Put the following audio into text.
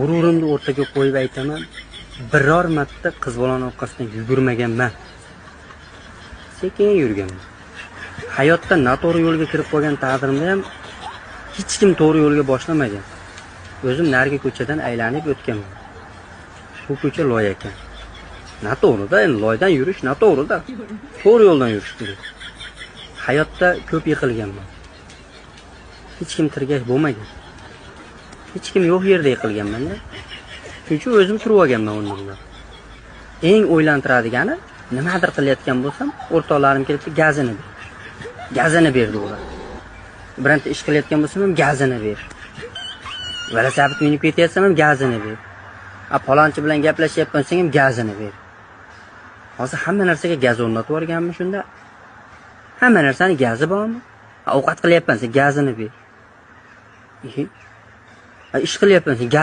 G'ururimni o'rtaga qo'yib aytaman, biror marta qiz bolani orqasidan yugurmaganman. Sekin yurganman. Hayotda noto'g'ri yo'lga kirib qolgan taqdirimda ham hech kim to'g'ri yo'lga boshlamagan. O'zim narigi ko'chadan aylanib o'tganman. Bu ko'cha loy ekan. Noto'g'ri-da, endi loydan yurish noto'g'ri-da. To'g'ri yo'ldan yurish kerak. Hayotda ko'p yiqilganman. Hech kim tirgash bo'lmagan. Hech kim yo'q yerda yiqilganman-da. Shuning uchun o'zim turib olganman o'rnimdan. Eng o'ylantiradigani, nimadir qilayotgan bo'lsam, o'rtoqlarim kelib gazini ber. Gazini ber ular. Bironta ish qilayotgan bo'lsam ham gazini ber. Velosiped minib ketyapsam ham gazini ber. A palonchi bilan gaplashyapman desang ham gazini ber. Hozir hamma narsaga gaz o'rnatib yuborganmi shunda? Hamma narsani gazi bormi? A, ovqat qilyapman, sen gazini ber. Ish qilyapman, sen